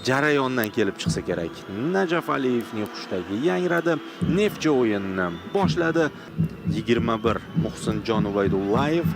Jarayondan kelib chiqsa kerak. Najaf Aliyevning hushtagi yangradi. Neftchi o'yinni boshladi. 21 Muhsinjon Ubaydullayev,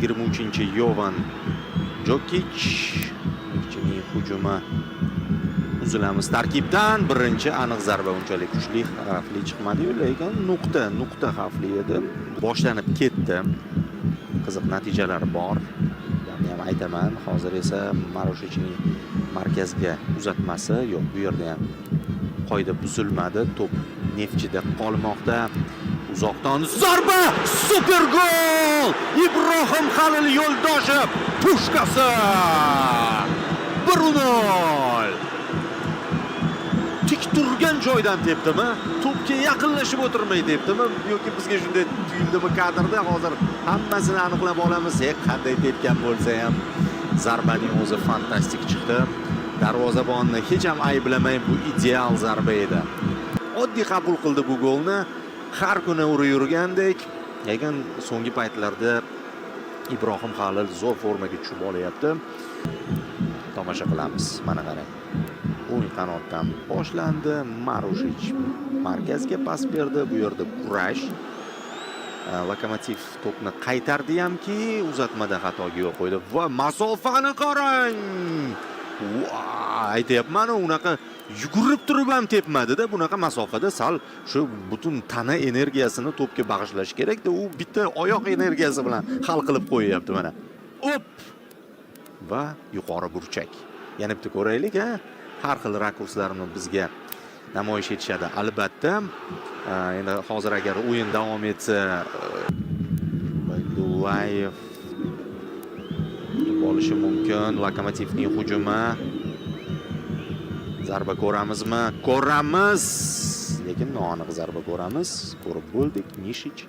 23 Yovan Jokich. Neftchining hujumi uzilamiz tarkibdan. Birinchi aniq zarba unchalik kuchli, xavfli chiqmadi-yu, lekin nuqta xavfli edi. Boshlanib ketdi. Qiziq natijalar bor. Ularni ham aytaman. Hozir esa Marushichning markazga uzatmasi yo'q, bu yerda ham qoida buzilmadi. To'p Neftchida qolmoqda. Uzoqdan zarba, super gol! Ibrohim Halil Yo'ldoshev pushkasi! 1-0. Tik turgan joydan tepdimi? To'pga yaqinlashib o'tirmay tepdimi? Yoki bizga shunday tuyuldimi kadrda? Hozir hammasini aniqlab olamiz. Qanday tepgan bo'lsa ham zarbaning o'zi fantastik chiqdi. Darvozabonni hech ham ayblamay, bu ideal zarba edi. Oddiy qabul qildi bu golni. Har kuni urib yurgandek, lekin so'nggi paytlarda Ibrohim Halil zo'r formaga tushib olyapti. Tomosha qilamiz. Mana qarang. O'ng qanotdan boshlandi. Marushich markazga pas berdi. Bu yerda kurash. Lokomotiv to'pni qaytardi hamki, uzatmada xatoga yo'l qo'ydi va masofani qarang. Aytyapman, unaqa yugurib turib ham tepmadida, bunaqa masofada sal shu butun tana energiyasini to'pga bag'ishlash kerakda, u bitta oyoq energiyasi bilan hal qilib qo'yyapti mana. Op! Va yuqori burchak. Yana bitta ko'raylik, ha? Har xil rakurslarni bizga namoyish etishadi albatta. Endi hozir agar o'yin davom etsa, Baydullayev tutib olishi mumkin. Lokomotivning hujumi. Zarba ko'ramizmi? Ko'ramiz. Lekin noaniq zarba ko'ramiz. Ko'rib bo'ldik. Nishich.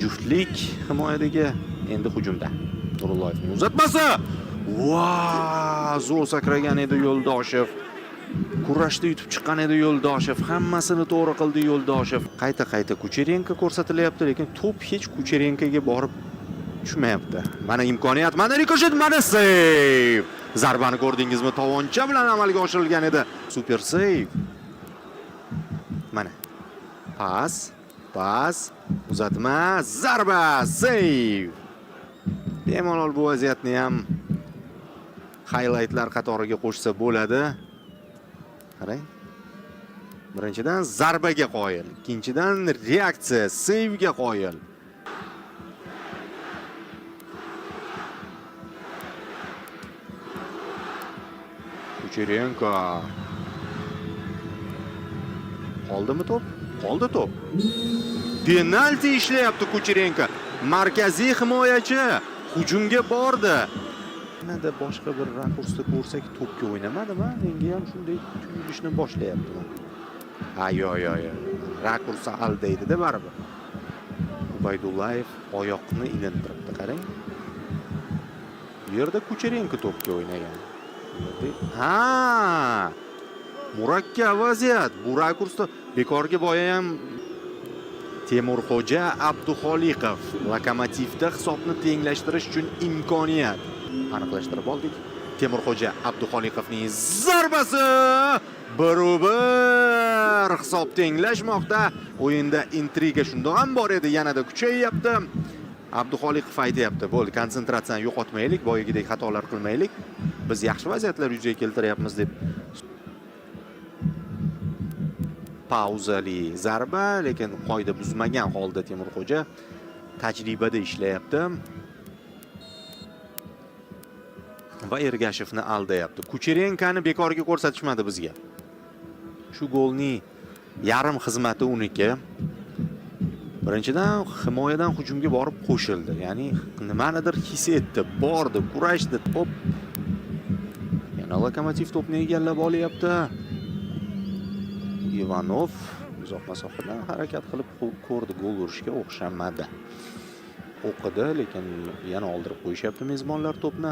Juftlik himoyadagi, endi hujumda. Nurulloyevning uzatmasi. Va, zo'r sakragan edi Yo'ldoshev. Kurashda yutib chiqqan edi Yo'ldoshev. Hammasini to'g'ri qildi Yo'ldoshev. Qayta-qayta Kucherenko ko'rsatilyapti, lekin to'p hech Kucherenkoga borib tushmayapti. Mana imkoniyat, mana rikoshet, mana seyv. Zarbani ko'rdingizmi? Tovoncha bilan amalga oshirilgan edi. Super seyv. Mana. Pas, pas, uzatma, zarba, seyv. Bemalol bu vaziyatni ham highlightlar qatoriga qo'shsa bo'ladi. Qarang. Birinchidan zarbaga qoyil, ikkinchidan reaksiya, seyvga qoyil. Kucherenko. Qoldimi to'p? Qoldi to'p. Penalti ishlayapti Kucherenko. Markaziy himoyachi hujumga bordi. Yanada boshqa bir rakursda ko'rsak, to'pga o'ynamadimi? Menga ham shunday tuyulishni boshlayapti. Ha, yo, yo, yo. Rakursi aldaydi-da baribir. Ubaydullayev oyoqni ilintiribdi, qarang. Bu yerda Kucherenko to'pga o'ynagan. Ha! Murakkab vaziyat. Bu rakursda bekorga boya ham Temurxo'ja Abduxoliqov Lokomotivda hisobni tenglashtirish uchun imkoniyat. Aniqlashtirib oldik. Temurxo'ja Abduxoliqovning zarbasi 1-1 hisob tenglashmoqda. O'yinda intriga shundoq ham bor edi, yanada kuchayyapti. Abduxoliqov aytyapti, bo'ldi, konsentratsiyani yo'qotmaylik, boyagidek xatolar qilmaylik. Biz yaxshi vaziyatlar yuzaga keltiryapmiz deb. Pauzali zarba, lekin qoida buzmagan holda Temurxo'ja tajribada ishlayapti. Va Ergashevni aldayapti. Kucherenkoni bekorga ko'rsatishmadi bizga. Shu golning yarim xizmati uniki. Birinchidan himoyadan hujumga borib qo'shildi. Ya'ni nimanidir his etdi, bordi, kurashdi. Hop. Yana Lokomotiv to'pni egallab olyapti. Ivanov uzoq masofadan harakat qilib ko'rdi, gol urishga o'xshamadi. O'qidi, lekin yana oldirib qo'yishyapti mezbonlar to'pni.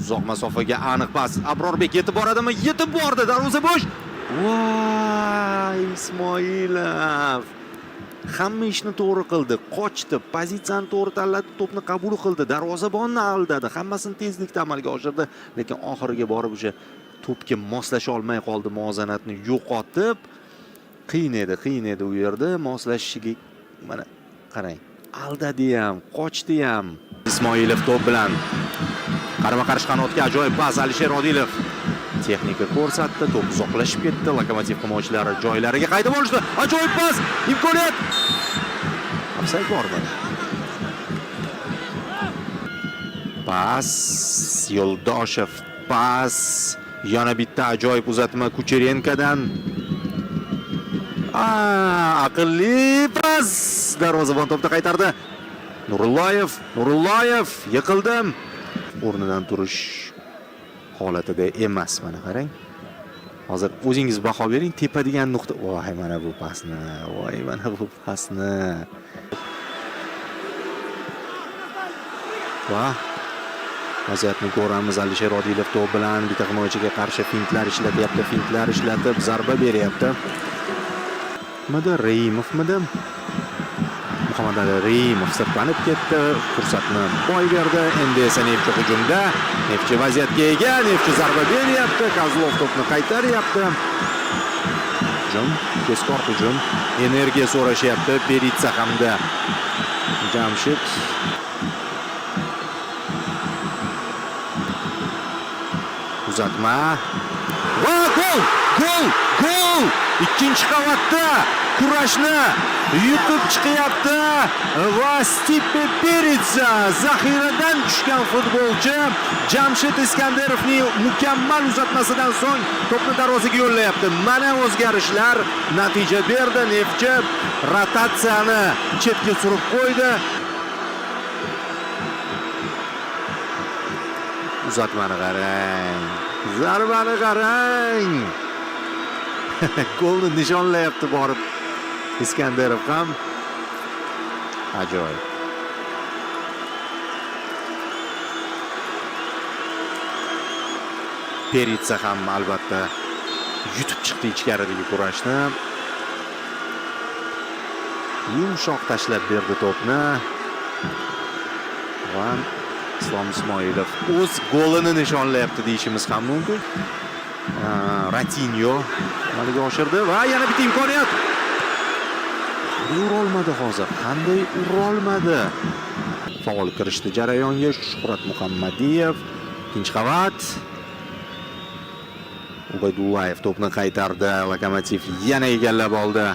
Uzoq masofaga aniq pas. Abrorbek yetib boradimi? Yetib bordi. Darvoza bo'sh. Voy, Ismoilov. Hamma ishni to'g'ri qildi, qochdi, pozitsiyani to'g'ri tanladi, to'pni qabul qildi, darvozabonni aldadi, hammasini tezlikda amalga oshirdi, lekin oxiriga borib o'sha to'pga moslasha olmay qoldi, muvozanatni yo'qotib. Qiyin edi, qiyin edi u yerda moslashishiga. Mana qarang, aldadi ham, qochdi ham. Ismoilov to'p bilan qarama-qarshi qanotga ajoyib pas. Alisher Odilov texnika ko'rsatdi, to'p uzoqlashib ketdi. Lokomotiv himoyachilari joylariga qaytib olishdi. Ajoyib pas, imkoniyat. Ofsayd bormi? Pas, Yo'ldoshev pas, yana bitta ajoyib uzatma Kucherenkodan. Aqlli pas. Darvozabon to'pni qaytardi. Nurulloyev, Nurulloyev yiqildim. O'rnidan turish holatida emas, mana qarang. Hozir o'zingiz baho bering, tepadigan nuqta. Voy, mana bu pasni, voy, mana bu pasni. Va vaziyatni ko'ramiz. Alisher Odilov to'p bilan bitta himoyachiga qarshi fintlar ishlatyapti, fintlar ishlatib zarba beryapti. Midi Reimovmidi? Muhammad Ali Reimov sirpanib ketdi, fursatni boy berdi. Endi esa Neftchi hujumda. Neftchi vaziyatga ega, Neftchi zarba beryapti. Kozlov to'pni qaytaryapti. Hujum, tezkor hujum. Energiya so'rashyapti Peritsa hamda Jamshid. Uzatma. Va gol! Gol! Gol! Ikkinchi qavatda kurashni yutib chiqyapti va Stipe Peritsa, zaxiradan tushgan futbolchi, Jamshid Iskandarovning mukammal uzatmasidan so'ng to'pni darvozaga yo'llayapti. Mana o'zgarishlar natija berdi. Neftchi rotatsiyani chetga surib qo'ydi. Uzatmani qarang. Zarbani qarang. Golni nishonlayapti borib Iskandarov ham. Ajoyib. Peritsa ham albatta yutib chiqdi ichkaridagi kurashni. Yumshoq tashlab berdi to'pni. Va Islom Ismoilov o'z golini nishonlayapti deyishimiz ham mumkin. Ratinho amalga oshirdi va yana bitta imkoniyat. Qanday urolmadi hozir? Qanday urolmadi? Faol kirishdi jarayonga Shuhrat Muhammadiyev. Ikkinchi qavat. Ubaydullayev to'pni qaytardi. Lokomotiv yana egallab oldi.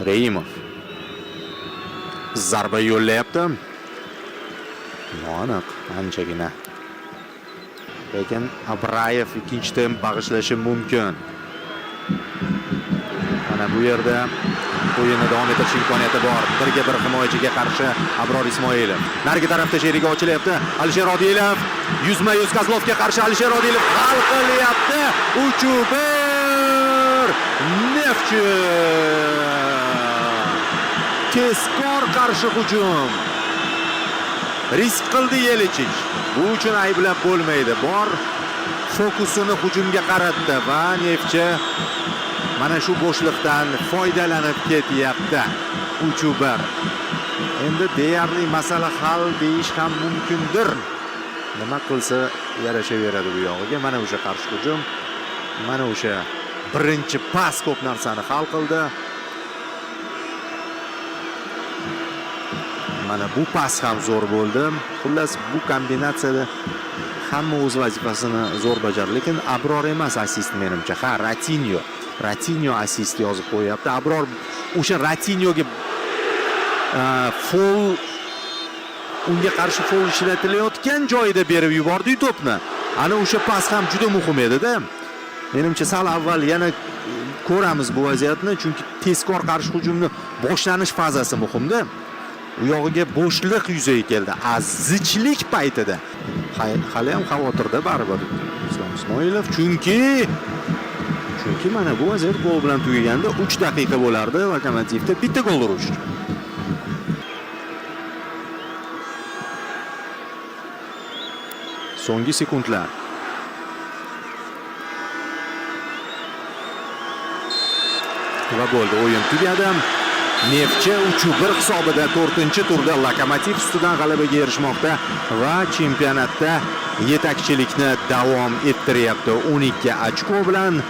Reimov zarba yo'llayapti. Noaniq anchagina. Lekin Abrayev ikkinchi temp bag'ishlashi mumkin. Mana bu yerda o'yinni davom ettirish imkoniyati bor. Birga bir himoyachiga qarshi Abror Ismoilov. Narigi tarafda sherigi ochilyapti. Alisher Odilov yuzma-yuz Kozlovga qarshi Alisher Odilov hal qilyapti. 3-1 Neftchi. Tezkor qarshi hujum. Risk qildi Yelichich. Bu uchun ayblab bo'lmaydi. Bor fokusini hujumga qaratdi va Neftchi mana shu bo'shliqdan foydalanib ketyapti. 3-1. Endi deyarli masala hal deyish ham mumkindir. Nima qilsa yarashaveradi bu yog'iga. Mana o'sha qarshi hujum, mana o'sha birinchi pas ko'p narsani hal qildi. Mana bu pas ham zo'r bo'ldi. Xullas, bu kombinatsiyada hamma o'z vazifasini zo'r bajardi. Lekin Abror emas assist menimcha. Ha, Ratinho. Ratinho assist yozib qo'yapti. Abror o'sha Ratinhoga fol, unga qarshi fol ishlatilayotgan joyida berib yubordi to'pni. Ana o'sha pas ham juda muhim edi-da. Menimcha sal avval yana ko'ramiz bu vaziyatni, chunki tezkor qarshi hujumni boshlanish fazasi muhimda. U yog'iga bo'shliq yuzaga keldi. Zichlik paytida hali ham xavotirda baribir Islom Ismoilov, chunki mana bu vaziyat gol bilan tugaganda 3 daqiqa bo'lardi Lokomotivda bitta gol urish. So'nggi sekundlar. Va bo'ldi, o'yin tugadi. Neftchi 3-1 hisobida 4-turda Lokomotiv ustidan g'alabaga erishmoqda va chempionatda yetakchilikni davom ettiryapti 12 ochko bilan.